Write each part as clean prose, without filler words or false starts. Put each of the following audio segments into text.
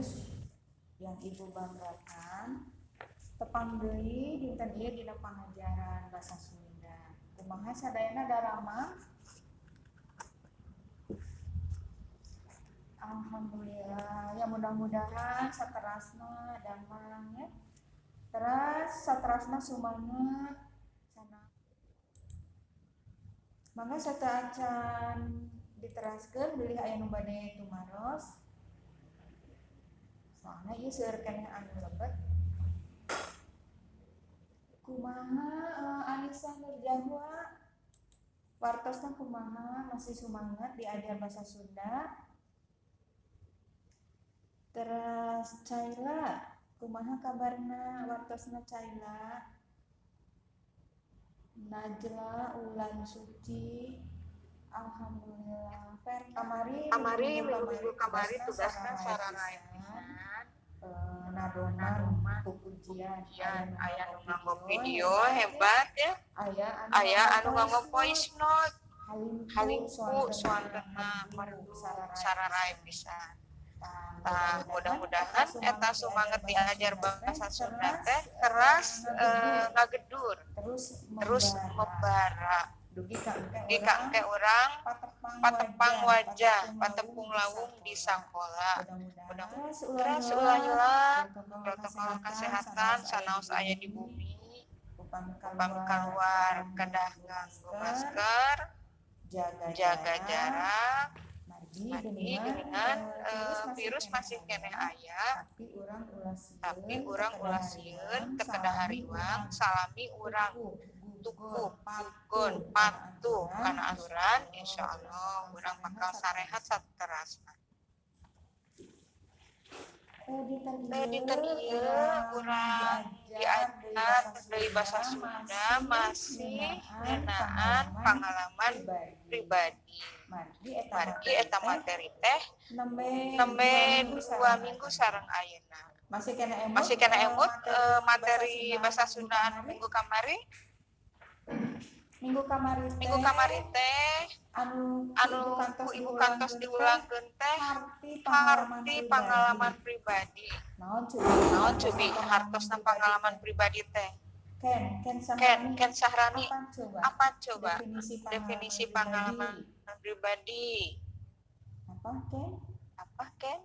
Alus yang Ibu banggakan. Tepang deui dinten ieu dina pangajaran bahasa Sunda. Kumaha sadayana daramang? Alhamdulillah, ya mudah-mudahan saterasna damang ya. Terus saterasna sumanget sana. Mangga sateuacan diteraskeun bilih aya nu bade tumaros. Soalna ieu seueur keneh anu lebet. Kumaha Anissa Nurjahwa? Wartosna kumaha, masih sumanget diajar bahasa Sunda? Terus Caila, kumaha kabarna wartosna Caila? Najla Ulan Suci, alhamdulillah. Fer kamari Kamari minggu minggu kamari tugasna sararae sararae pisan. pisan. Nadoman pupujian Pujian aya aya nu nu nganggo nganggo video video hebat hebat ya. ya. Aya anu Aya nganggo anu nganggo voice voice note. note. Halimpu Halimpu soantenna soantenna merdu merdu sararae sararae pisan. pisan. Tah, Tah, mudah-mudahan mudah-mudahan eta eta sumanget sumanget diajar diajar bahasa bahasa Sunda Sunda teh teh teras teras ngagedur ngagedur, terus terus membara membara. dugi ka engke Dugi ka urang engke urang patepang patepang wajah wajah, patepung patepung lawung lawung di di sakola. sakola. Mudah-mudahan Mudah terus terus ulah ulah hilap hilap protokol protokol kesehatan kesehatan sanaos aya sanaos di aya di bumi bumi. Upami Upami kaluar kaluar kedah kedah nganggo nganggo masker, masker, jaga jaga jarak, jarak, margi margi geuningan geuningan virus virus masih masih keneh keneh aya, aya, tapi urang ulah tapi sieun urang teu kedah ulah sieun hariwang teu kedah salami hariwang urang salami urang tukup tukup gugon gugon patuh kana patuh aturan, kana aturan, insyaallah insyaallah urang urang bakal bakal sarehat sarehat saterasna. saterasna. Dinten Dinten ieu ieu urang urang diajar diajar deui deui basa basa Sunda Sunda masih masih ngeunaan ngeunaan pangalaman pangalaman pribadi. Pribadi. Margi eta Margi materi eta teh materi teh nembe nembe 2 minggu 2 sareng minggu ayeuna. Sareng ayeuna. Masih keneh emut Masih keneh emut materi materi bahasa bahasa Sunda Sunda anu anu minggu minggu kamari? kamari? Minggu kamari Minggu teh kamari teh anu ku anu ibu ku kantos ibu kantos diulangkeun teh diulangkeun teh harti pangalaman harti pribadi. Pangalaman pribadi. Naon cobi Naon hartosna cobi pangalaman hartosna pribadi pangalaman teh? Pribadi teh? Ken, Ken Ken, Sahrani, Ken Sahrani, apa coba apa coba definisi pangalaman definisi pribadi? Pangalaman pribadi? Apa Ken? Apa Ken?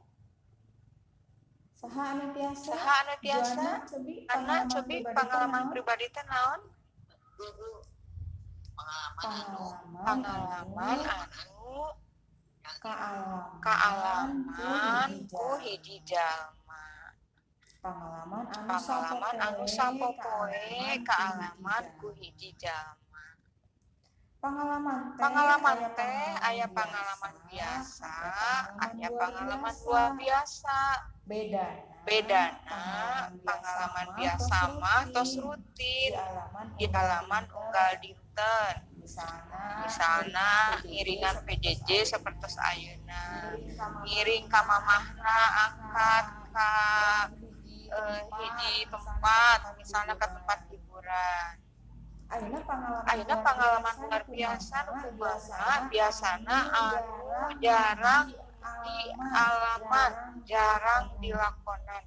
Saha anu tiasa? Saha anu tiasa? Juana cobi Ana pangalaman cobi pribadi teh pangalaman naon? Pribadi teh naon? Pangalaman Pangalaman anu anu kaalaman ku kaalaman hiji ku jalma. Hiji jalma. Pangalaman anu Pangalaman anu sapopoe sapopoe kaalaman ku hiji kaalaman ku jalma. Hiji jalma. Pangalaman teh Pangalaman aya teh pangalaman aya biasa, pangalaman biasa, aya aya pangalaman luar pangalaman biasa. Luar biasa. Bedana Bedana pangalaman pangalaman biasa biasa mah mah tos tos rutin rutin di alaman di unggal halaman dinten. Unggal dinten. Misalna Misalna ngiringan ngiringan PJJ PJJ sapertos sapertos ayeuna. ayeuna. Ngiring ka Ngiring ka mamahna mamahna angkat angkat ka ka hiji hiji tempat, tempat, misalna misalna ka ka tempat tempat hiburan. Hiburan. Ayeuna pangalaman Ayeuna luar pangalaman biasa luar nu biasa nu kumaha? kumaha? Biasana Biasana anu anu jarang jarang di di alaman, alaman, jarang jarang dilakonan. dilakonan.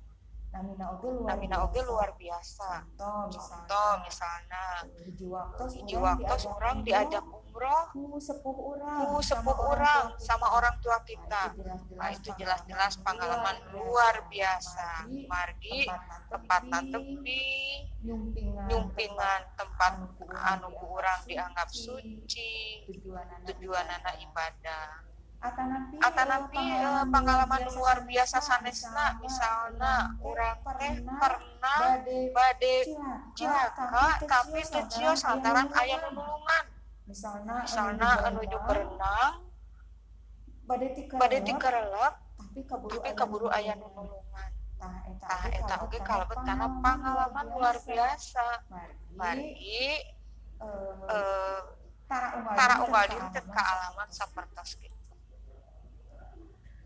Namina oge luar Namina oge biasa. Luar biasa. Contoh Contoh misalna misalna hiji waktos hiji urang waktos diajak urang umroh diajak umroh ku sepuh urang ku sama sepuh orang urang tua sama kita. orang tua Nah, kita. itu jelas-jelas Nah, itu pangalaman jelas-jelas luar pangalaman luar biasa. biasa. Margi Margi tempatna tempatna tepi, tepi, nyumpingan tempat nyumpingan tempat anu ku urang anu ku dianggap urang dianggap suci, suci, tujuanana tujuanana ibadah. Ibadah. Atanapi Atanapi pangalaman luar pangalaman biasa luar biasa sanesna, sanesna, misalna misalna urang urang teh teh pernah pernah bade bade cilaka cilaka tapi tapi teu teu cios cios lantaran lantaran aya aya nu nu nulungan. nulungan. Misalna Misalna anu anu nuju berenang, berenang bade bade tikerelep tikerelep tapi kaburu tapi aya nu kaburu aya nu nulungan. Nulungan. Tah eta Tah oge eta kalebet oge kana kalebet kana pangalaman luar pangalaman luar biasa. Biasa. Margi Margi eh, eh, tara unggal tara dinten unggal dinten kaalaman kaalaman sapertos sapertos kitu. kitu.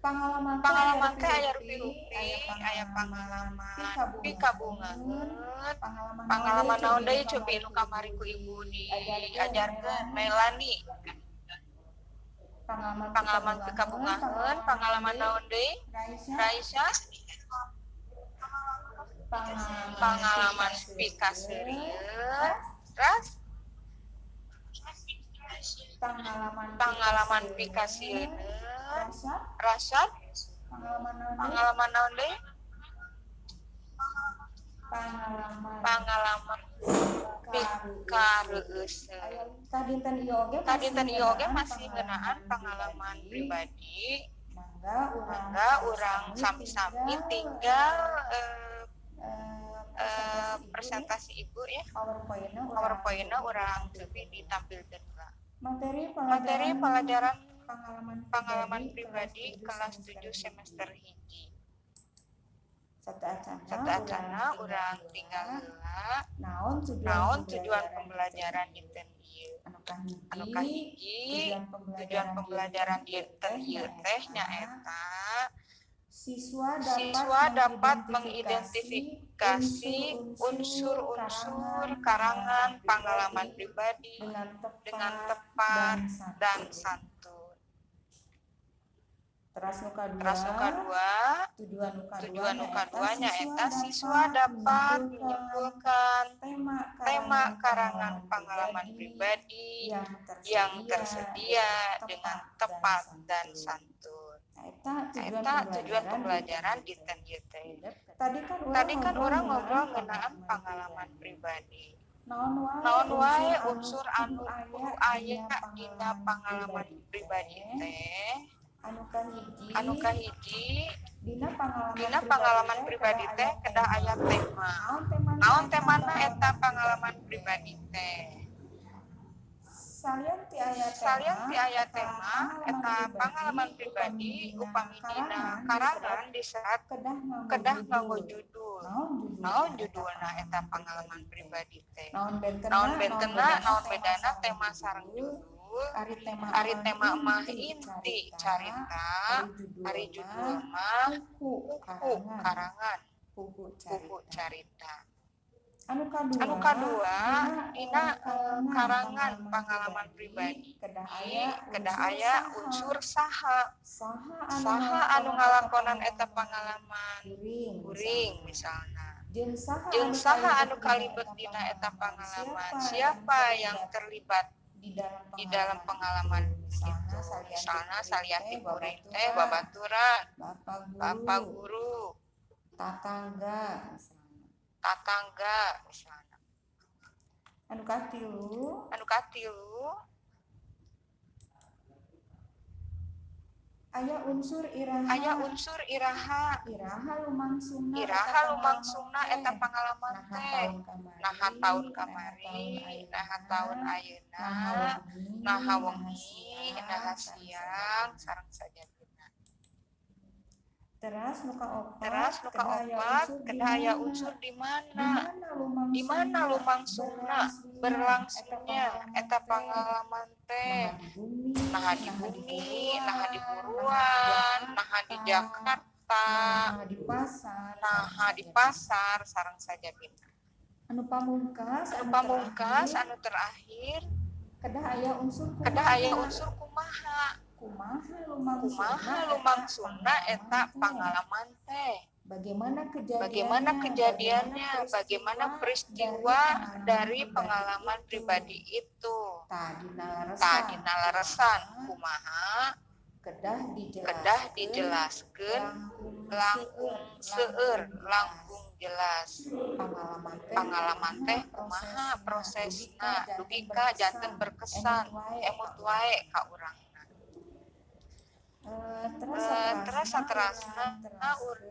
Pangalaman teh aya Pangalaman teh aya rupi-rupi, rupi-rupi, aya aya pangalaman pangalaman pikabungaheun, pikabungaheun, pangalaman naon deui pangalaman cobi naon nu deui cobi kamari nu ku kamari ibu ku ibu diajarkeun diajarkeun Melani. Melani. Pangalaman Pangalaman pikabungaheun, pangalaman naon deui? Raisa? Raisa? Pangalaman Pangalaman pikaseurieun. Ras? Pangalaman Pangalaman pikasieun. Rasa? Rasa? Pangalaman naon deui? Pangalaman naon deui? Pangalaman Pangalaman pikareueuseun. Kadinten ieu oge Kadinten ieu oge masih ngeunaan pangalaman pribadi. Mangga urang Mangga urang sami-sami tinggal presentasi ibu ya. PowerPoint-na PowerPoint-na urang cobi ditampilkeun heula. Materi Materi pelajaran pengalaman pengalaman pribadi kelas 7 semester 1. Sateuacanna Sateuacanna urang tinggal heula. Naon tujuan Naon tujuan pembelajaran dinten ieu? Anu kahiji, Anu kahiji, tujuan pembelajaran dinten ieu teh nyaeta siswa dapat, siswa dapat mengidentifikasi unsur-unsur karangan pengalaman pribadi dengan tepat, dengan tepat dan santun. Teras nu kadua, Teras nu kadua, tujuan nu kadua, tujuan nu kadua nyaeta siswa dapat menyimpulkan tema tema karangan pengalaman pribadi yang tersedia dengan tepat dan santun. Eta Eta tujuan pembelajaran dinten ieu teh. Tadi kan Tadi kan urang ngobrol ngeunaan pengalaman pribadi. Naon wae, Naon wae unsur anu kudu aya dina pengalaman pribadi teh? Anu kahiji, Anu kahiji, dina pengalaman dina pengalaman pribadi teh kedah aya tema. Naon temana Naon temana eta pengalaman pribadi teh? Salian ti aya tema, Salian ti aya tema eta pengalaman pribadi upami dina karangan diserat kedah nganggo kedah nganggo judul. Naon Naon judulna eta pengalaman pribadi teh? Naon bentena, Naon bentena, naon bedana tema sareng judul. Ari tema Ari tema mah inti carita, ari judul mah puhu puhu karangan, puhu puhu carita. carita. Anu kadua, Anu kadua, dina karangan pengalaman pribadi kedah aya kedah aya unsur saha, saha saha anu ngalakonan eta pengalaman kuring kuring misalna. Jeung saha Jeung saha anu kalibet dina eta pengalaman, siapa yang terlibat di dalam di dalam pengalaman itu. Misalna salian ti kuring teh babaturan, bapak guru, bapak guru, tatangga misalna. Tatangga misalna. Anu katilu, Anu katilu, aya unsur iraha, aya unsur iraha, iraha lumangsungna iraha lumangsungna eta pengalaman naha teh. tahun kamari, Naha tahun kamari, naha tahun ayeuna, naha wengi, naha siang, sareng sajabina. Teras nu kaopat, Teras nu kaopat, kedah aya unsur di mana, di mana lumangsungna berlangsungnya eta pengalaman teh. Naha di bumi, naha di buruan, naha di Jakarta, naha di pasar, naha di pasar, sareng sajabina. Anu pamungkas, Anu pamungkas, anu terakhir, kedah aya unsur kumaha, kedah aya unsur kumaha, kumaha lumangsungna, kumaha lumangsungna eta pengalaman teh. Bagaimana kejadiannya, Bagaimana kejadiannya, bagaimana peristiwa dari pengalaman pribadi itu. Tadi nalaresan, Tadi nalaresan kumaha kedah dijelaskeun, kedah dijelaskeun langkung seueur, langkung jelas. Pengalaman teh, Pengalaman teh kumaha prosesna dugi ka janten berkesan, emut wae ka urang. Teras saterasna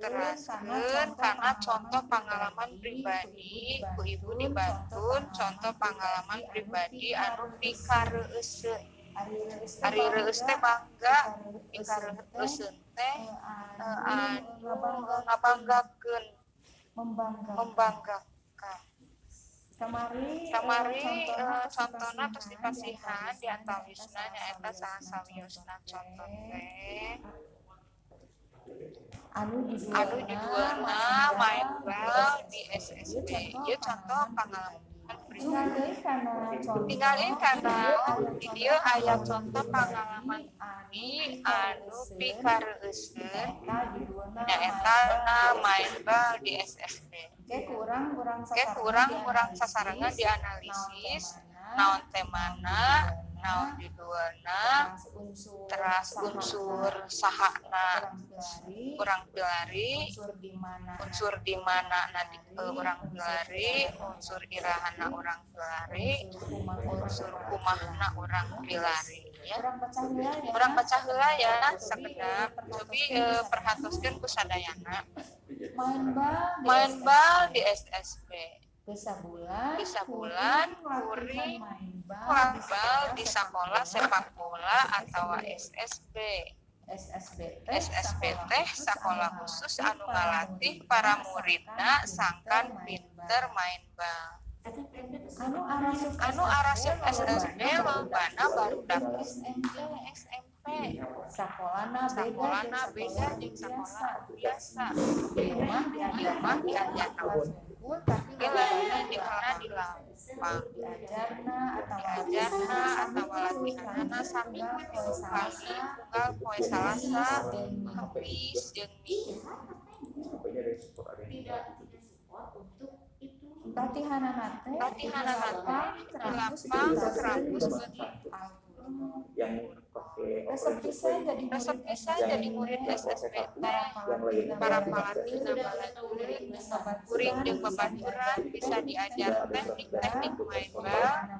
teraskeun kana contoh pengalaman pribadi ku ibu dibantun contoh pengalaman pribadi anu pikareueuseuh. Ari reueus teh bangga, pikareueuseun teh anu ngabanggakeun, membanggakan. Kamari Kamari contona tos dipasihan di antawisna nyaeta salah sawiosna contoh teh anu anu judulna main bal di SSB. Ieu contoh pengalaman Tinggal kana contoh. Tinggal kana di dieu aya contoh pengalaman pribadi anu pikareuseun nyaeta main bal di SSB. Oke, kurang Oke, kurang sasarengan dianalisis naon temana, naon judulna, teras unsur sahana urang pilari, unsur di mana urang pilari, unsur irahana urang pilari, unsur kumahna urang pilari ya. Urang baca heula ya sakedap, cobi perhatoskeun ku sadayana. Main bal di SSB. Bisa bulan kuring bal di sekolah sepak bola atau SSB. SSB teh sekolah khusus anu ngalatih para muridna sangkan pinter main bal. Anu arasup SSB lobana barudak SMP SMP. Sakolana beda jeung sakola biasa. Di rumah diajar di di lapang diajarna atawa latihanana saminggu 3 kali unggal poe Salasa, Kamis jeung Minggu. Latihanana teh lapang terampus yang pakai resep pisan jadi murid SSB teh para pelatih baladeun kuring jeung babaturan bisa diajar teknik-teknik main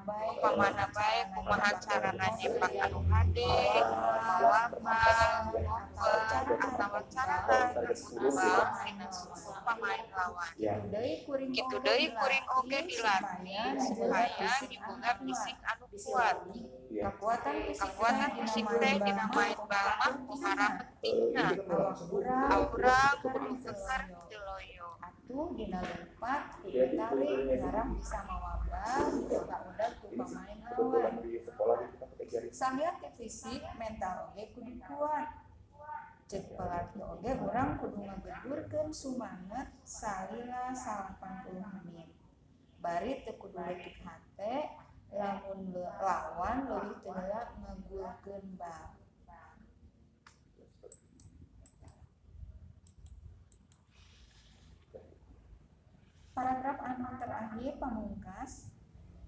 bal upamana bae kumaha carana nyepak anu hade mawa bal ngoper atawa carana ngebut bal tina suku pamain lawan. Kitu deui kuring oge dilatih supaya diboga fisik anu kuat. Kekuatan fisik teh dina main bal mah pohara pentingna. Aura kudu keker teu loyo. Atuh dina lompat kudu tarik ngarah bisa mawa bal kaudag ku pamain lawan. Salian ti fisik mental oge kudu kuat. Cek pelatih oge urang kudu ngagedurkeun sumanget salila 80 menit. Bari teu kudu leutik hate lamun lawan leuwih teu heula ngagulkeun bal. Paragraf anu terakhir pamungkas.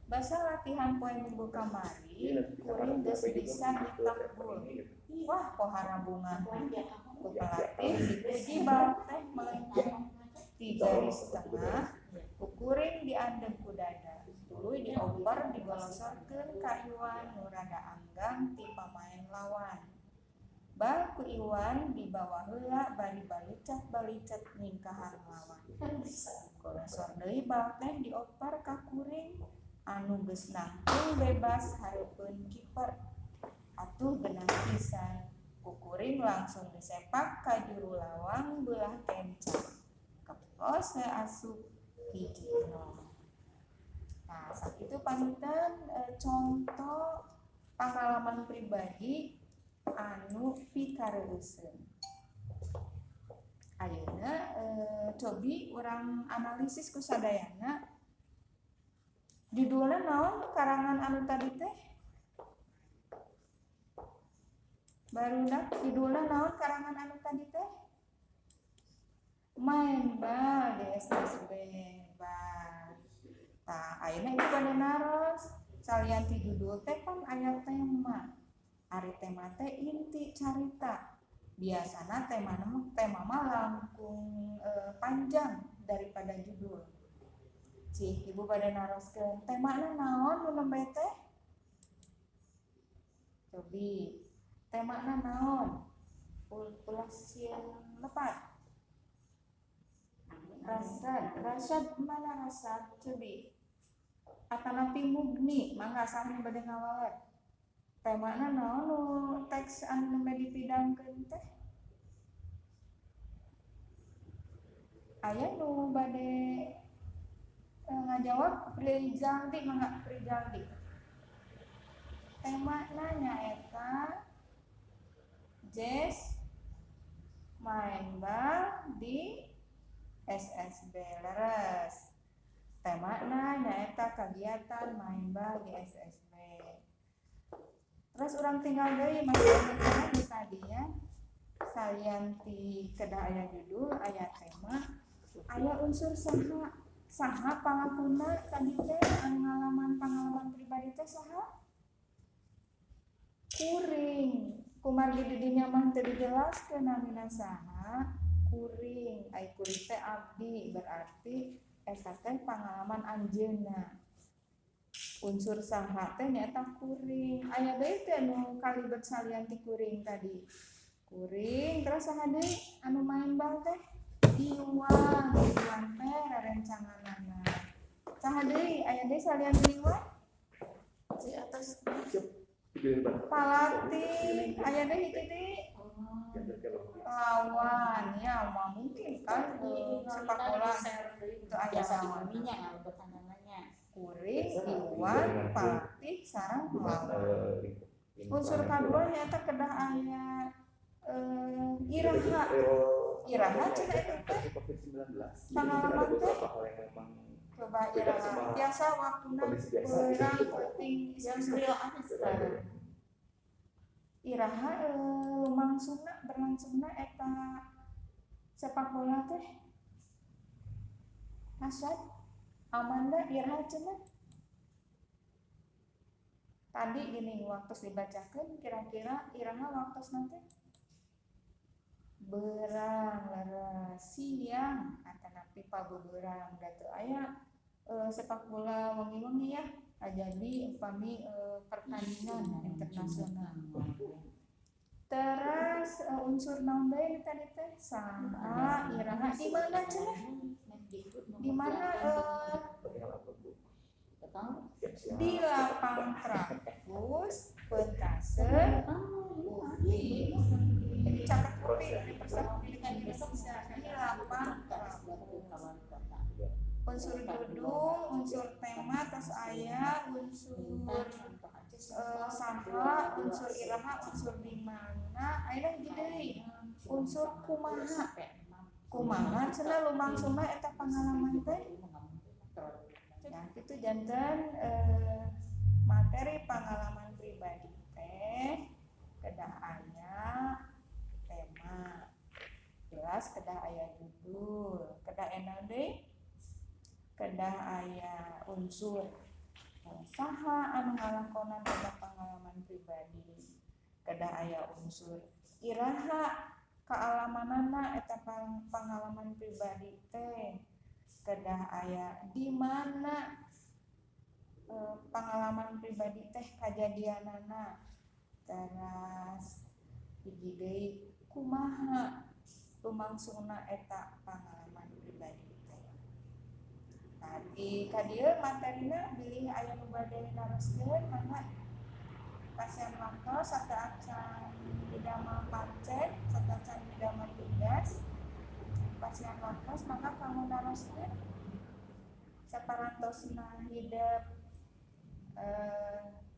Basa latihan poe Minggu kamari kuring geus bisa nyetak gol. Wah, pohara bunga. Ku pelatih dipuji bal teh melengkung ti garis tengah, ku kuring diandeg ku dada. Tuluy dioper digolosorkeun ka Iwan nu rada anggang ti pamain lawan. Bal ku Iwan dibawa heula bari balicet-balicet ningkahan lawan. Golosor deui bal teh dioper ka kuring anu geus nangtung bebas hareupeun kiper. Atuh genah pisan, ku kuring langsung disepak ka juru lawang beulah kenca. Kepos we asup 1-0. Nah, sakitu panginten contoh pengalaman pribadi anu pikareuseun. Ayeuna cobi urang analisis ku sadayana. Judulna naon karangan anu tadi teh? Barudak judulna naon karangan anu tadi teh? Main bal di SSB. Bal. Tah, ayeuna ieu bade naros. Salian ti judul teh kan aya tema. Ari tema teh inti carita. Biasana tema mah langkung panjang daripada judul. Cih, ibu bade naroskeun temana naon nu nembe teh? Cobi. Temana naon? Ulah sieun lepat. Rasad mana Rasad cobi. Atanapi Mugni, mangga sami bade ngawaler. Temana naon nu teks anu nembe dipidangkeun teh? Aya nu bade ngajawab Prijaldi, mangga Prijaldi. Temana nyaeta Jazz main bal di SSB leres. Temana nyaeta kegiatan main bal di SSB. Terus urang tinggal deui masih aya tadi ya. Salian ti kedah aya judul, aya tema, aya unsur saha. Saha palakuna tadi teh anu ngalaman pengalaman pribadi teh saha? Kuring. Kumargi di dinya mah teu dijelaskeun namina saha, kuring. Ai kuring teh abdi, berarti eta teh pangalaman anjeunna. Unsur saha teh nyaeta kuring. Aya deui teh anu kalibet salian ti kuring tadi. Kuring terus saha deui anu main bal teh? Iwan. Iwan teh rerencanganana. Saha deui? Aya deui salian Iwan? Di atas Palatih. Aya deui hiji deui? Lawan. Ya mah mungkin kan sepak bola itu aya lawan. Kuring, Iwan, Palatih, sareng lawan. Unsur kadua nyaeta kedah aya iraha. Iraha cenah eta teh pengalaman teh coba iraha biasa waktuna beurang peuting isuk. Iraha lumangsungna berlangsungna eta sepak bola teh Asad Amanda iraha cenah tadi gini waktu dibacakeun kira-kira iraha waktosna teh berang leres siang atanapi pabeberang da teu aya sepak bola wengi-wengi ya jadi upami pertandingan internasional. Terus unsur naon deui tadi teh saha iraha di mana cenah? Di mana di lapang Trapus Pentasen UI. Jadi caket UPI Universitas Pendidikan Indonesia di lapang Trapus. Unsur judul, unsur tema, terus aya unsur saha, unsur iraha, unsur di mana, aya hiji deui unsur kumaha. Kumaha cenah lumangsungna eta pangalaman teh. Nah, itu janten materi pengalaman pribadi teh kedah aya tema. Jelas kedah aya judul, kedah naon deui? Kedah aya unsur saha anu ngalakonan eta pengalaman pribadi. Kedah aya unsur iraha kaalamanana eta pengalaman pribadi teh. Kedah aya di mana pengalaman pribadi teh kajadianana. Teras hiji deui kumaha lumangsungna eta pengalaman pribadi teh. Nah, di ka dieu materina bilih aya nu bade naroskeun mangga kasihan waktos sateuacan midamel pancen, sateuacan midamel tugas. Pasihan waktos maka kanggo naroskeun saparantosna hidep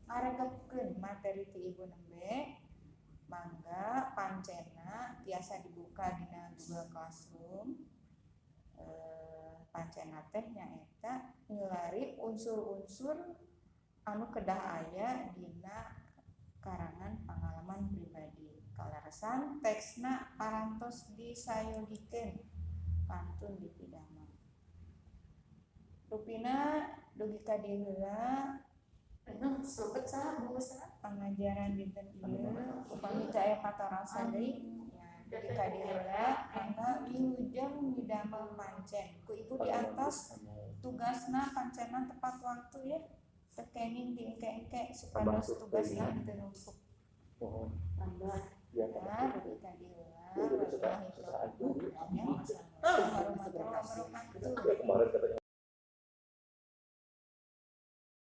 ngaregepkeun materi ti ibu nembe mangga pancena tiasa dibuka dina Google Classroom. Pancena teh nyaeta milari unsur-unsur anu kedah aya dina karangan pengalaman pribadi. Kaleresan teksna parantos disayogikeun pantun dipidamel. Rupina dugi ka dieu heula pengajaran dinten ieu upami teu aya patarosan deui nya dugi ka dieu heula mangga wilujeng midamel pancen ku ibu diantos tugasna pancena tepat waktu ya teu kenging diengke-engke supados tugasna teu numpuk. Nah, dugi ka dieu heula wabillahi taufiq ya.